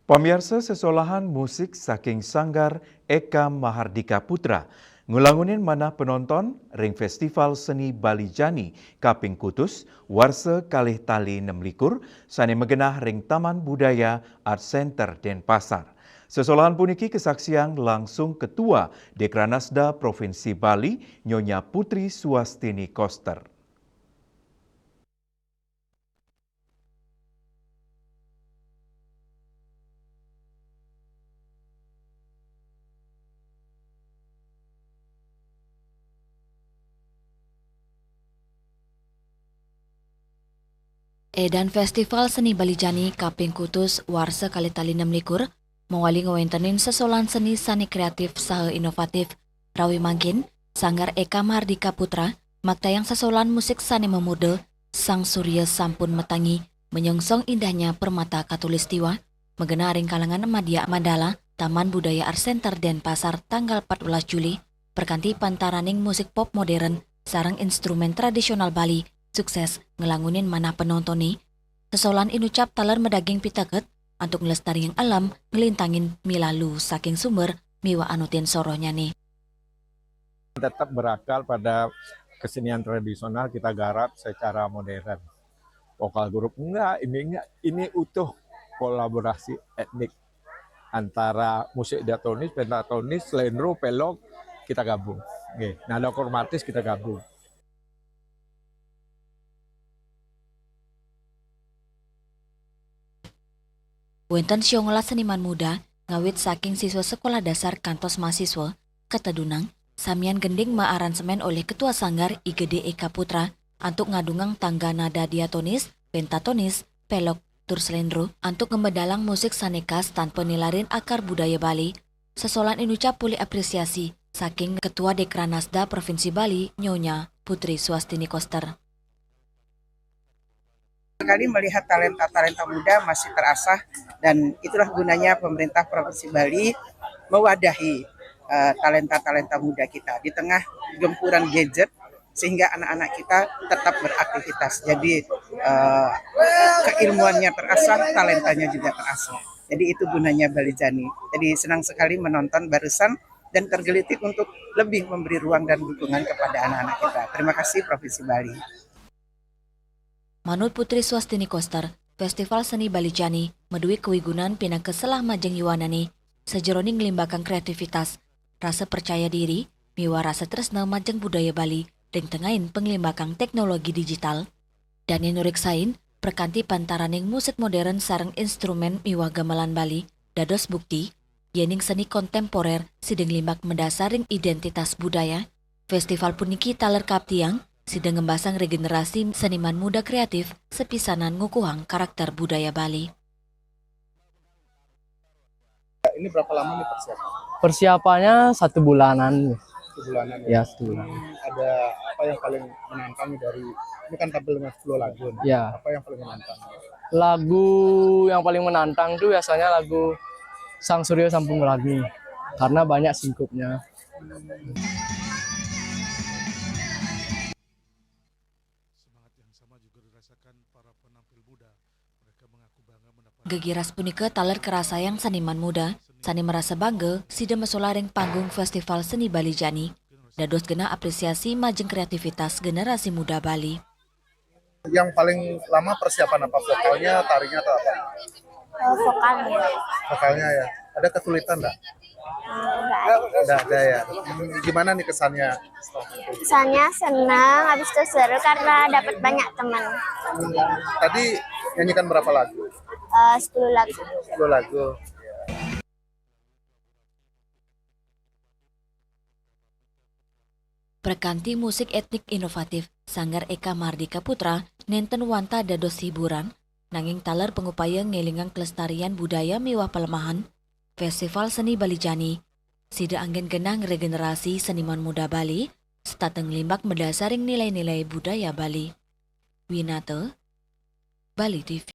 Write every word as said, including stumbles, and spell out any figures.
Pamiarsa, sesolahan musik saking Sanggar Eka Mahardika Putra ngulangunin manah penonton ring Festival Seni Bali Jani kaping kutus warsa kalih tali nem likur sane magenah ring Taman Budaya Art Center Denpasar. Sesolahan puniki kasaksiang langsung Ketua Dekranasda Provinsi Bali, Nyonya Putri Suwastini Koster. Edan Festival Seni Bali Jani kaping kutus warsa kalih tali nem likur mawali ngwentenin sesolahan seni sane kreatif saha inovatif. Rawi mangkin, Sanggar Eka Mahardika Putra maktayang sesolahan musik sane mamurda Sang Surya Sampun Matangi, menyongsong indahnya permata katulistiwa, magenah ring kalangan madya mandala Taman Budaya Art Center Denpasar tanggal empat belas Juli, perkanti pantaraning musik pop modern sareng instrumen tradisional Bali, sukses nglangunin manah penontone. Sesolahan inucap taler madaging piteket antuk nglestariang alam, nglintangin milalu saking sumber miwah anutin sorohnyane. Tetap berakar pada kesenian tradisional kita garap secara modern. Vokal grup enggak, ini enggak, ini utuh kolaborasi etnik antara musik diatonis, pentatonis, slendro, pelok kita gabung. Nggih, nada kromatis kita gabung. Wenten siongolas seniman muda, ngawit saking siswa sekolah dasar kantos mahasiswa, katedunang, samian gending maaransemen olih Ketua Sanggar I G D Eka Putra, antuk ngadungang tangga nada diatonis, pentatonis, pelok, tur slendro, antuk ngamedalang musik sane khas tanpa nilarin akar budaya Bali. Sesolahan inucap polih apresiasi saking Ketua Dekranasda Provinsi Bali, Nyonya Putri Suwastini Koster. Sekali melihat talenta-talenta muda masih terasah, dan itulah gunanya pemerintah Provinsi Bali mewadahi, eh, talenta-talenta muda kita di tengah gempuran gadget, sehingga anak-anak kita tetap beraktivitas. Jadi, eh, keilmuannya terasah, talentanya juga terasah. Jadi itu gunanya Bali Jani. Jadi senang sekali menonton barusan dan tergelitik untuk lebih memberi ruang dan dukungan kepada anak-anak kita. Terima kasih Provinsi Bali. Manut Putri Suwastini Koster, Festival Seni Bali Jani madue kawigunan pinaka selah majeng yuanane sajeroning nglimbakang kreativitas, rasa percaya diri, miwah rasa tresna majeng budaya Bali ring tengahin panglimbakang teknologi digital. Dane nureksain, prakanti pantaraning musik modern sareng instrumen miwah gamelan Bali dados bukti, yening seni kontemporer sida nglimbak madasar ring identitas budaya. Festival puniki taler kaaptiang sida ngembasang regenerasi seniman muda kreatif sapisanan ngukuhang karakter budaya Bali. Ini berapa lama nih persiapan? Persiapannya satu bulanan. Satu bulanan ya? Ya, satu bulan. Hmm, ada apa yang paling menantang nih dari, ini kan tampil dengan sepuluh lagu nih. Ya. Apa yang paling menantang? Lagu yang paling menantang tuh biasanya lagu Sang Surya Sampun Melangi, karena banyak singkupnya. Semangat yang sama juga dirasakan para penampil muda. Mereka mengaku bangga mendapat Gegiras punika taler karasayang seniman muda, sane marasa bangga sida masolah ring panggung Festival Seni Bali Jani. Dados genah apresiasi majeng kreativitas generasi muda Bali. Yang paling lama persiapan apa? Vokalnya, tarinya, atau apa? Eh, vokalnya. Vokalnya ya. Ada kesulitan nggak? Eh, nggak ada. Nggak ada ya. Hmm, gimana nih kesannya? Kesannya senang, habis itu seru karena dapat banyak teman. Hmm, tadi nyanyikan berapa lagu? Eh, sepuluh lagu. Sepuluh lagu. Prakanti musik etnik inovatif Sanggar Eka Mahardika Putra nenten wantah dados hiburan, nanging taler pangupaya ngelingang kelestarian budaya miwah palemahan. Festival Seni Bali Jani sida anggen genah ngregenerasi seniman muda Bali, setata nglimbak madasar ring nilai-nilai budaya Bali. Winata, Bali T V.